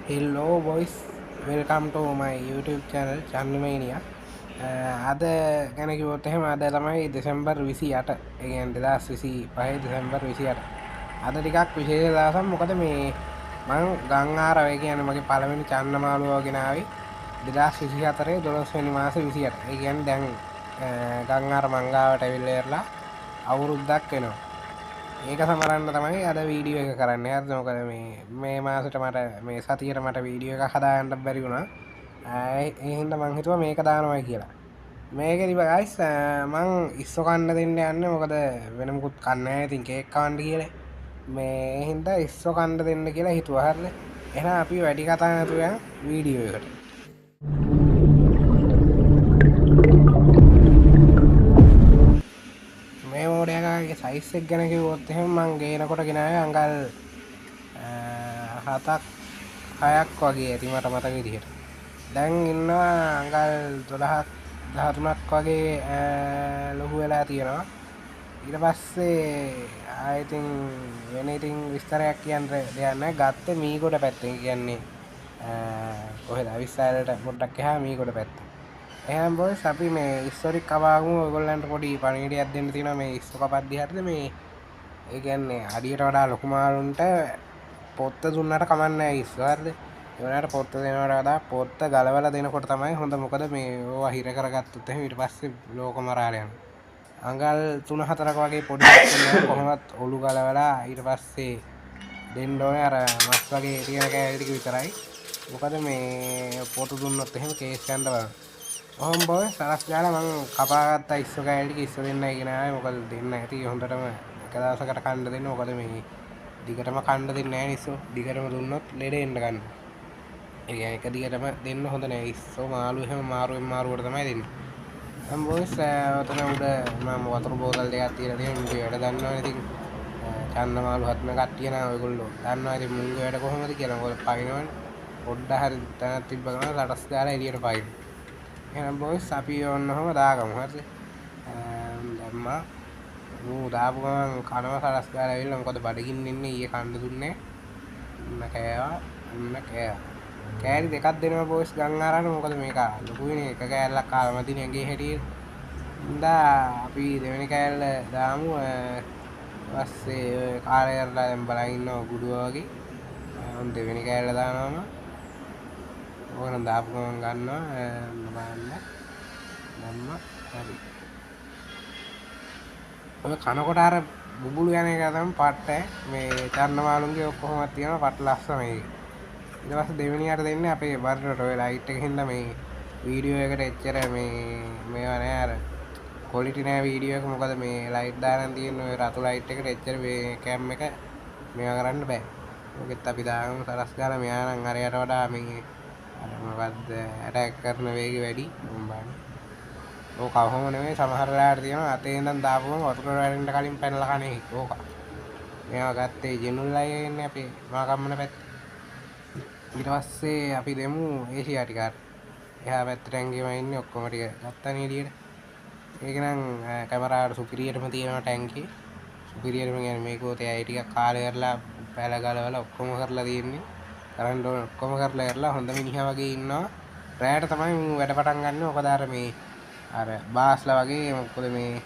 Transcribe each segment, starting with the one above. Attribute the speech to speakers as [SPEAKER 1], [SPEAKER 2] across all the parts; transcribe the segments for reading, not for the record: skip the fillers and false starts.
[SPEAKER 1] Hello boys, welcome to my YouTube channel Chandamania. අද ගැන කිව්වොත් එහෙම අද තමයි දෙසැම්බර් 28. ඒ කියන්නේ 2025 දෙසැම්බර් 28. අද ටිකක් විශේෂ දවසක්. මොකද මේ මං ගංආරව, ඒ කියන්නේ මගේ පළවෙනි චන්න මාළුව ගෙන ආවේ 2024 12 වෙනි මාසේ 28. ඒ කියන්නේ දැන් ගංආර මංගාවට ඇවිල්ලා ඉවරලා අවුරුද්දක් වෙනවා. ඒක සමරන්න තමයි අද වීඩියෝ එක කරන්නේ. හරිද? මොකද මේ මාසෙට මට මේ සතියට මට වීඩියෝ එකක් හදාගන්න බැරි වුණා. ඒ හින්දා මං හිතුවා මේක දානවා කියලා. මේකෙදි ගයිස් මං ඉස්සෝ කන්න දෙන්න යන්නේ. මොකද වෙන මුකුත් කන්නේ නැහැ. ඉතින් කේක් කවන්න කියලා. මේ ඒ හින්දා ඉස්සෝ කන්න දෙන්න කියලා හිතුවා. හරිද? එහෙනම් අපි වැඩි කතා නැතුව යන් වීඩියෝ එකට. මේ මෝඩයාගේ සයිස් එක ගැන කිව්වොත් එහෙම මං ගේනකොට ගෙනාවේ අඟල් 7ක් 6ක් වගේ ඇති මට මතක විදිහට. දැන් ඉන්නවා අඟල් 12ක් 13ක් වගේ ලොකු වෙලා තියෙනවා. ඊට පස්සේ ආයෙ ඉතින් වෙන ඉතින් විස්තරයක් කියන්න දෙයක් නැහැ. ගත්තේ මීගොඩ පැත්තෙන්. කියන්නේ කොහෙද අවිස්සාලට පොඩ්ඩක් එහා මීගොඩ පැත්තේ. එහෙනම් බොයිස් අපි මේ ඉස්සොරික් කපාගමු. ඔයගොල්ලන්ට පොඩි පණිවිඩයක් දෙන්න තියෙනවා මේ ඉස්සෝ කපද්දි. හරිද? මේ ඒ කියන්නේ අඩියට වඩා ලොකු මාළුන්ට පොත්ත දුන්නාට කමක් නැහැ ඉස්සෝ. හරිද? ඒ වුණාට පොත්ත දෙනවට වඩා පොත්ත ගලවලා දෙනකොට තමයි හොඳ. මොකද මේ ඕවා හිර කරගත්තොත් එහෙම ඊට පස්සේ ලෝක මරාල යනවා. අඟල් 3-4ක වගේ පොඩි කොහොමත් ඔලු ගලවලා ඊට පස්සේ දෙන්න ඕනේ අර මස් වගේ තියෙන කෑලි ටික විතරයි. මොකද මේ පොතු දුන්නොත් එහෙම කේස් යන්න බලන්න. ඔහොම බොයි සරස් ගාලා මං කපාගත්ත ඉස්සෝ කෑලි ටික ඉස්සෝ දෙන්නයි ගෙන ආවේ. මොකද දෙන්න ඇති හොඳටම එක දවසකට කන්න දෙන්න. මොකද මේ දිගටම කන්න දෙන්නේ නැහැ ඉස්සෝ. දිගටම දුන්නොත් ලෙඩ එන්න ගන්න. ඒ කියන්නේ එක දිගටම දෙන්න හොඳ නෑ ඉස්සෝ. මාළු එහෙම මාරුවෙන් මාරුවට තමයි දෙන්නේ. දැන් බොයිස් ඔතන උඩ මම වතුර බෝතල් දෙකක් තියලා තියෙනවා. මුගේ වැඩ දන්නවනේ ඉතින්. චන්න මාළු හත්න කට්ටිය නම් ඔයගොල්ලෝ දන්නවා ඉතින් මුංගේ වැඩ කොහොමද කියලා. මොකද පයින්නවනේ. පොඩ්ඩ හරි තැනක් තිබ්බ ගමන් සටස් ගාලා එළියට පයින්න. එහෙනම් බොයිස් අපි ඔන්න ඔහම දාගමු. හරිද? දැම්මා. මූ දාපු ගමන් කනවා සටස් ගාලා ඇවිල්ලා. මොකද බඩගින්න ඉන්නේ ඊයේ කන්න දුන්නේ. ඔන්න කෑවා. ඔන්න කෑවා. කෑලි දෙකක් දෙනවා බොයිස් ගම් ආරන්න. මොකද මේක ලොකුයිනේ. එක කෑල්ලක් කාලා මදිනේ ඇඟේ හැටියට. ඉඳා අපි දෙවෙනි කෑල්ල දාමු. පස්සේ ඔය කාලය කරලා දැන් බලන් ඉන්නවා ගුඩුව වගේ. ඔන්න දෙවෙනි කෑල්ල දානවම ඕකනම් දාපු ගමන් ගන්නවා. බලන්න. දැම්මා. හරි. ඔය කනකොට අර බුබුලු යන එක තමයි පට්ට. මේ චන්න මාළුන්ගේ ඔක්කොමත් තියෙනවා පට්ට ලස්සන මේක. ඊට පස්සේ දෙවෙනියට දෙන්නේ අපේ බරට ඔය ලයිට් එක හින්දා මේ වීඩියෝ එකට එච්චර මේ මේවා නෑ. අර ක්වොලිටි නෑ වීඩියෝ එක. මොකද මේ ලයිට් දාලා තියෙන ඔය රතු ලයිට් එකට එච්චර මේ කැම් එක මේවා කරන්න බෑ. ඔකෙත් අපි දාගමු සරස් ගාලා. මෙයා නම් අරයට වඩා මේ අර මොකද්ද ඇටැක් කරන වේගය වැඩි. මම බලන්න. ඕක කොහොම නෙමෙයි සමහර වෙලාවට තියෙනවා අතේ ඉඳන් දාපුවම වතුර වැටෙන්න කලින් පැනලා කන එක. ඕක. මේවා ගත්තේ ජෙනුල් අය ඉන්නේ අපේ මාකම්මන පැත්තේ. ඊට පස්සේ අපි දෙමු ඒෂියාටික අර. එහා පැත්තට ටැංකියම ඉන්නේ ඔක්කොම ටික ගත්තනේ එළියට. ඒක නම් කැමරාවට සුපිරියටම තියෙනවා ටැංකිය. සුපිරියටම කියන්නේ මේක ඔතේ අය ටිකක් කාලය කරලා පැල ගලවලා ඔක්කොම කරලා තියෙන්නේ. කරන්න ඕන ඔක්කොම කරලා ඉවරලා හොඳ මිනිහා වගේ ඉන්නවා. රැයට තමයි මූ වැඩ පටන් ගන්න. මොකද අර මේ අර බාස්ලා වගේ මොකද මේ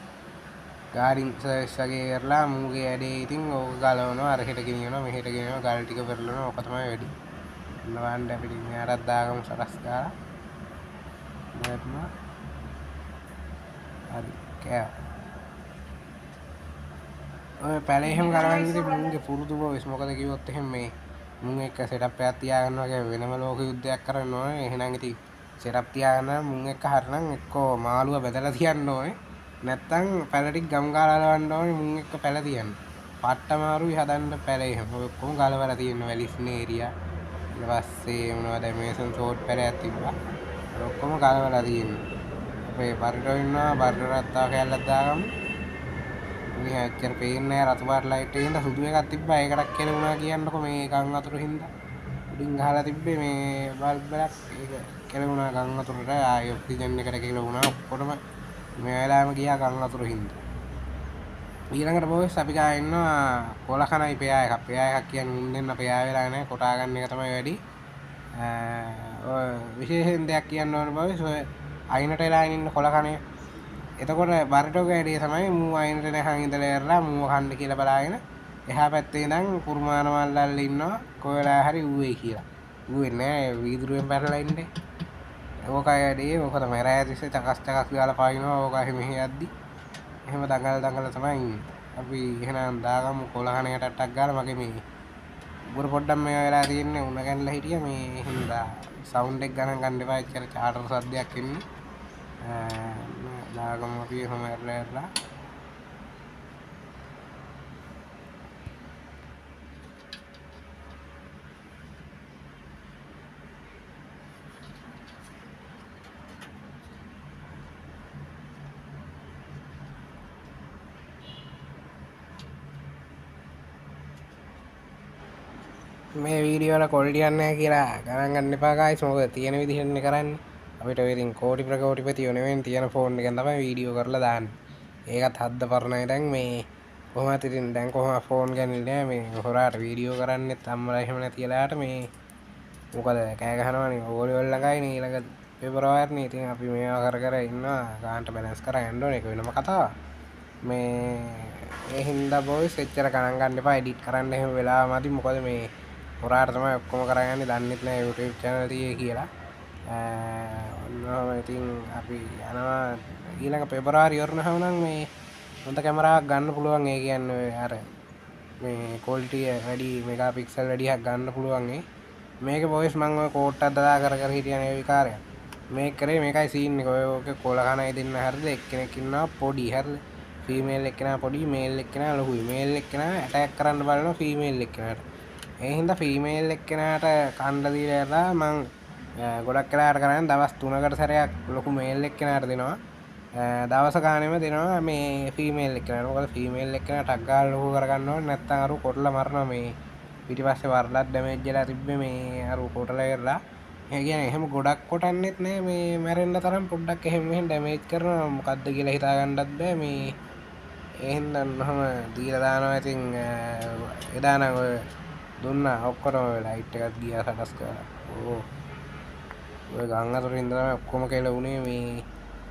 [SPEAKER 1] ගාඩින් සර්විස් වගේ කරලා මූගේ වැඩේ ඉතින් ඕක ගලවනවා. අර හෙට ගෙනියනවා මෙහෙට ගෙනියනවා ගල් ටික පෙරලනවා. ඕක තමයි වැඩි. ඔන්න බලන්න අපිට මෙයාටත් දාගමු සරස් ගාලා. දැම්මා. හරි කෑ. ඔය පැලේ එහෙම ගලවන්නේ ඉතින් මුන්ගේ පුරුදු බොයිස්. මොකද කිව්වොත් එහෙම මේ මුන් එක්ක සෙටප් එකක් තියාගන්නවා කියන්නේ වෙනම ලෝක යුද්ධයක් කරන්න ඕනේ. එහෙනම් ඉතින් සෙටප් තියාගන්න නම් මුන් එක්ක හරිනම් එක්කෝ මාළුව බෙදලා තියන්න ඕනේ. නැත්තම් පැල ටික ගම් ගාලා ගලවන්න ඕනේ මුන් එක්ක පැල තියන්න. පට්ට මාරුයි හදන්න පැල එහෙම. ඔය ඔක්කොම ගලවලා තියෙන වැලිස්නේ ඒරියා. ඊට පස්සේ මොනවද මේසන් සෝට් පැලයක් තිබ්බා. ඔය ඔක්කොම ගලවලා තියෙන්නේ. අපේ බරිටෝ ඉන්නවා. බරිටෝටත් තව කෑල්ලක් දාගමු. මිනිහා එච්චර පේන්නේ නැහැ රතු පාට ලයිට් එකේ හින්දා. සුදු එකක් තිබ්බා. ඒකටත් කෙලුණා කියන්නකො මේ ගම් වතුර හින්දා. උඩින් ගහලා තිබ්බේ මේ බල්බ් එකක්. ඒක කෙලුණා ගම් වතුරට. ආයේ ඔක්සිජන් එකට කෙලුණා. ඔක්කොටම මේ වෙලාවෙම ගියා ගම් වතුර හින්දා. ඊළඟට බොයිස් අපි ගා ඉන්නවා කොල කනයි පෙයා එකක්. පෙයා එකක් කියන්නේ මුන් දෙන්න පෙයා වෙලා නැහැ. කොටා ගන්න එක තමයි වැඩි. ඔය විශේෂයෙන් දෙයක් කියන්න ඕන බොයිස්, ඔය අයිනට වෙලා ඉන්න කොළ කණේ. එතකොට බරිටෝගේ වැඩේ තමයි මූ අයිනට නැහන් ඉඳලා ඇරලා මූව කන්න කියලා බලාගෙන එහා පැත්තේ ඉඳන් කුරුමාන මල්ලල්ල ඉන්නවා කොයි වෙලාවෙ හරි ඌ වෙයි කියලා. ඌ වෙන්නේ නෑ, වීදුරුවෙන් පැනලා ඉන්නේ. ඕකයි වැඩේ. ඕක තමයි රෑ තිස්සේ චකස් චකස් ගාලා පනිනවා. ඕක එහෙ මෙහෙ යද්දි එහෙම දඟල දඟල තමයි ඉන්නේ. අපි එහෙනම් දාගමු කොළ කණේට ටක් ගාලා. මගේ මේ උගුර පොඩ්ඩක් මේ වෙලා තියෙන්නේ උණ ගැනලා හිටියා. මේ හින්දා සවුන්ඩ් එක ගණන් ගන්න එපා, එච්චර චාටර් සද්දයක් එන්නේ. දාගමු අපි එහෙම ඇරලා ඇරලා. මේ වීඩියෝ වල ක්වොලිටියක් නැහැ කියලා ගණන් ගන්න එපා ගායිස්. මොකද තියෙන විදිහෙන්නේ කරන්නේ. අපිට ඔය ඉතින් කෝටි ප්‍රකෝටිපතියෝ නෙවෙයි, තියෙන ෆෝන් එකෙන් තමයි වීඩියෝ කරලා දාන්නේ. ඒකත් හද්ද පරණයි දැන්. මේ කොහොමත් ඉතින් දැන් කොහොම ෆෝන් ගන්නේ නෑ. මේ හොරාට වීඩියෝ කරන්නෙත් අම්මලා එහෙම නැති වෙලාවට මේ මොකද කෑ ගහනවනේ ඕගොල්ලෝ ළඟයිනේ ඊළඟ පෙබරවාරිනේ. ඉතින් අපි මේවා කර කර ඉන්නවා, ගානට බැලන්ස් කරන් යන්න ඕනේ, ඒක වෙනම කතාවක්. මේ ඒ හින්දා බොයිස් එච්චර ගණන් ගන්න එපා. එඩිට් කරන්න එහෙම වෙලාව මදි. මොකද මේ හොරාට තමයි ඔක්කොම කරන් යන්නේ, දන්නෙත් නෑ YouTube channel තියෙයි කියලා. ඔන්න ඉතින් අපි යනවා ඊළඟ පෙබරවාරි ඉවරනහම නම් මේ හොඳ කැමරාවක් ගන්න පුළුවන්. ඒ කියන්නේ අර මේ ක්වොලිටි වැඩි මෙගාපික්සල් වැඩි එකක් ගන්න පුළුවන්. ඒ මේක බොයිස් මං ඔය කෝට්ටක් දාලා කර කර හිටියනේ ඒ විකාරය. මේක කරේ මේකයි සීන් එක. ඔය ඔක කොළ කණයි දෙන්න හරිද? එක්කෙනෙක් ඉන්නවා පොඩි හරිද? ෆීමේල් එක්කෙනා පොඩි, මේල් එක්කෙනා ලොකුයි. මේල් එක්කෙනා ඇටැක් කරන්න බලනවා ෆීමේල් එක්කෙනාට. ඒ හින්දා ෆීමේල් එක්කෙනාට කණ්ඩ දීලා ඇරලා මං ගොඩක් වෙලාවට කරන්නේ දවස් 3කට සැරයක් ලොකු මේල් එක්කෙනාට දෙනවා. දවස ගානෙම දෙනවා මේ ෆීමේල් එක්කෙනාට. මොකද ෆීමේල් එක්කෙනා ටක් ගාලා ලොකු කරගන්න ඕනේ, නැත්තම් අර කොටලා මරනවා. මේ පිටිපස්සේ වරලක් ඩැමේජ් වෙලා තිබ්බේ මේ අර කොටලා ඉවරලා. ඒ කියන්නේ එහෙම ගොඩක් කොටන්නෙත් නෑ, මේ මැරෙන්න තරම් පොඩ්ඩක් එහෙම මෙහෙම ඩැමේජ් කරනවා. මොකද්ද කියලා හිතා ගන්නත් බෑ. මේ ඒ හින්දා ඔහම දීලා දානවා. ඉතින් එදා නම් ඔය දුන්නා ඔක්කොටම ඔය ලයිට් එකක් ගියා සටස් කරලා. ඕ ඔය ගම් අතුරින් ඉඳලා තමයි ඔක්කොම කෙල වුණේ. මේ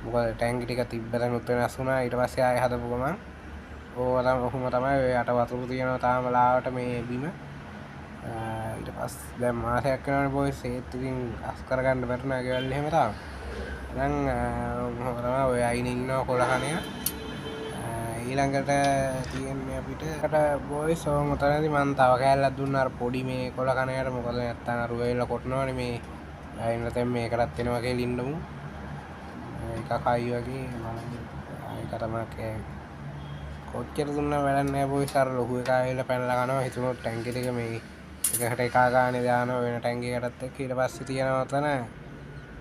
[SPEAKER 1] මොකද ටැංකි ටික තිබ්බ තැනුත් වෙනස් වුණා. ඊට පස්සේ ආයෙ හදපු ගමන් ඕවා තමයි ඔහොම තමයි ඔය යට වතුර තියෙනවා තාම ලාවට මේ බිම. ඊට පස්සේ දැන් මාසයක් වෙනවනේ බොයිස්. ඒත් ඉතින් අස් කරගන්න බැරුණා ගෙවල් එහෙම තාම. දැන් ඔහොම තමයි ඔය අයිනේ ඉන්නවා කොළ කණේ. ඊළඟට තියෙන්නේ අපිට බොයිස් ඔහොම උතනදී මං තව කෑල්ලක් දුන්නා අර පොඩි මේ කොළ කණේට. මොකද නැත්තම් අර වෙයිලා කොටනවනේ මේ අයින් දැන් මේකටත් එනවා කියලා ඉන්නමු. එක කයි වගේ බලමු. ඒක තමයි කෑවේ. කොච්චර දුන්නා වැඩක් නෑ බොයිස්. අර ලොකු එකා ඇවිල්ලා පැනලා කනවා. හිතුණොත් ටැංකි ටික මේ එකකට එකා ගානේ දානවා වෙන ටැංකි එකටත් එක්ක. ඊට පස්සේ තියෙනවා ඔතන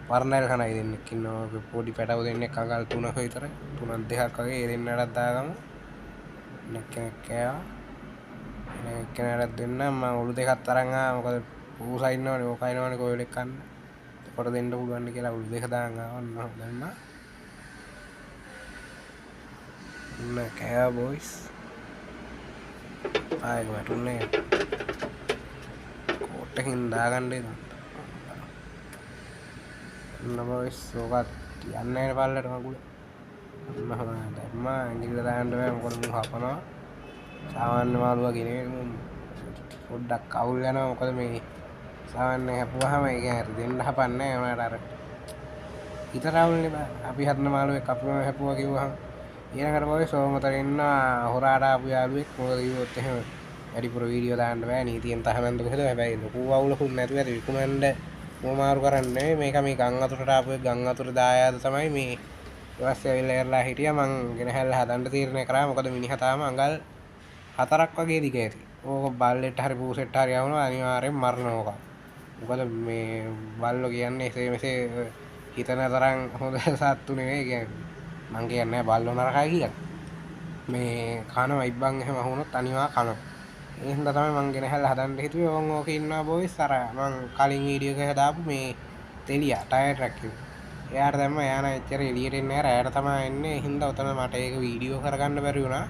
[SPEAKER 1] පර්නල් කණයි දෙන්නෙක් ඉන්නවා. ඔය පොඩි පැටවු දෙන්නෙක් අඟල් 3ක විතර, 3ක් 2ක් වගේ. ඒ දෙන්නටත් දාගමු. එක්කෙනෙක් කෑවා. එන එක්කෙනාටත් දෙන්නම් මං ඔලු දෙකක් තරන් ආවා. මොකද පූසා ඉන්නවනේ, ඕකා ඉන්නවනේ කොයි වෙලෙක් කන්න. එතකොට දෙන්න පුළුවන් කියලා ඔලු දෙක දාන් ආවා. ඔන්න ඔහොම දැම්මා. ඔන්න කෑවා බොයිස්. ආයෙ වැටුන්නේ. කෝට් එකකින් දාගන්න ඉතින්. ඔන්න බොයිස් ඕකත් යන්නේ නැහැ පල්ලට මගුල. ඔන්න ඔහොම දැම්මා. ඇඟිල්ල දාන්න බෑ මොකද මූ හපනවා. සාමාන්‍ය මාළුවා ගෙනෙන්නේ මූ පොඩ්ඩක් අවුල් යනවා. මොකද මේ සාමාන්‍ය හැපුවාම ඒ කියන්නේ හරි දෙන්න හපන්නේ නැහැ. ඒ වුණාට අර හිතට අවුල්නේ බා. අපි හදන මාළුවෙක් අපිම හැපුවා කිව්වහම. ඊළඟට බොයිස් ඔහොම උතන ඉන්නවා හොරාට ආපු යාළුවෙක්. මොකද කිව්වොත් එහෙම වැඩිපුර වීඩියෝ දාන්න බෑ නීතියෙන් තහනම්ද කොහෙද. හැබැයි ලොකු අවුලකුත් නැතුව ඇති විකුණන්න මොමාරු කරන්නේ නෙවෙයි. මේක මේ ගම් වතුරට ආපු එක ගම් වතුර දායාද තමයි මේ ඊට පස්සේ ඇවිල්ලා ඉවරලා හිටියා. මං ගෙනහැල්ලා හදන්න තීරණය කරා. මොකද මිනිහා තාම අඟල් 4ක් වගේ දිග ඇති. ඕක බල්ලෙට හරි පූසෙට්ට හරි ආවම අනිවාර්යෙන් මරනවා ඕක. මොකද මේ බල්ලෝ කියන්නේ එසේ මෙසේ හිතන තරම් හොඳ සත්තු නෙවෙයි. කියන්නේ මං කියන්නේ බල්ලෝ නරකයි කියලා. මේ කනවා ඉබ්බන් එහෙම අහුනොත් අනිවා කනවා. ඒ හින්දා තමයි මං ගෙනහැල්ලා හදන්න හිතුවේ. ඕන් ඕකේ ඉන්නවා බොයිස්. අර මං කලින් වීඩියෝ එකක දාපු මේ තෙලියා ටයර් ට්‍රැක් එක. එයාට දැම්ම. එයා නම් එච්චර එළියට එන්නේ නැහැ. රැයට තමයි එන්නේ. ඒ හින්දා ඔතන මට ඒක වීඩියෝ කරගන්න බැරි වුණා.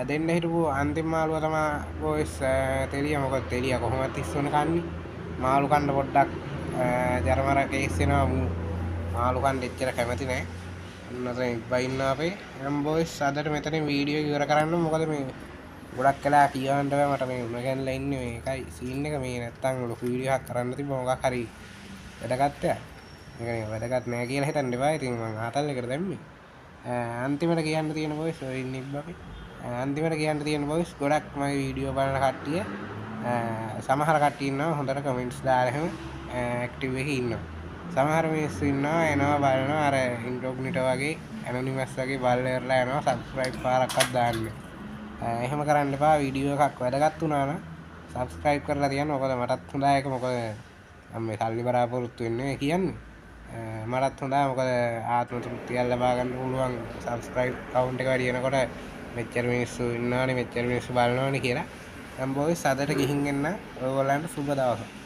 [SPEAKER 1] දෙන්න හිටපු අන්තිම මාළුවා තමයි බොයිස් තෙලියා. මොකද තෙලියා කොහොමවත් ඉස්සුවන කන්නේ. මාළු කන්න පොඩ්ඩක් ජරමර කේස් වෙනවා. මූ මාළු කන්න එච්චර කැමති නෑ. ඔන්න ඔතන ඉබ්බා ඉන්නවා අපේ. එහෙනම් බොයිස්, අදට මෙතනින් වීඩියෝ එක ඉවර කරන්න. මොකද මේ ගොඩක් වෙලා කියවන්න බෑ මට, මේ උණ ගැනලා ඉන්නේ. මේකයි සීන් එක. මේ නැත්තම් ලොකු වීඩියෝ එකක් කරන්න තිබ්බ මොකක් හරි වැදගත් දෙයක්. මේක නේ වැදගත් නෑ කියලා හිතන්න එපා. ඉතින් මං ආතල් එකට දැම්මේ. අන්තිමට කියන්න තියෙන බොයිස්, ඔය ඉන්නේ ඉබ්බා අපි. අන්තිමට කියන්න තියෙන බොයිස්, ගොඩක් මගේ වීඩියෝ බලන කට්ටිය, සමහර කට්ටිය ඉන්නවා හොඳට කමෙන්ට්ස් දාලා එහෙම ඇක්ටිව් එකේ ඉන්නවා. සමහර මිනිස්සු ඉන්නවා එනවා බලනවා අර ඉන්කොග්නිටෝ වගේ ඇනොනිමස් වගේ බලලා ඉවරලා යනවා, සබ්ස්ක්‍රයිබ් පාරක්වත් දාන්නේ. එහෙම කරන්න එපා. වීඩියෝ එකක් වැදගත් වුණා නම් සබ්ස්ක්‍රයිබ් කරලා තියන්න. මොකද මටත් හොඳයි ඒක. මොකද මම මේ සල්ලි බලාපොරොත්තු වෙන්නේ කියන්නේ. මටත් හොඳයි, මොකද ආත්ම තෘප්තියක් ලබා ගන්න පුළුවන් සබ්ස්ක්‍රයිබ් කවුන්ට් එක වැඩි වෙනකොට, මෙච්චර මිනිස්සු ඉන්නවනේ, මෙච්චර මිනිස්සු බලනවනේ කියලා. දැන් බොයිස්, අදට ගිහින් එන්න. ඔයගොල්ලන්ට සුබ දවසක්.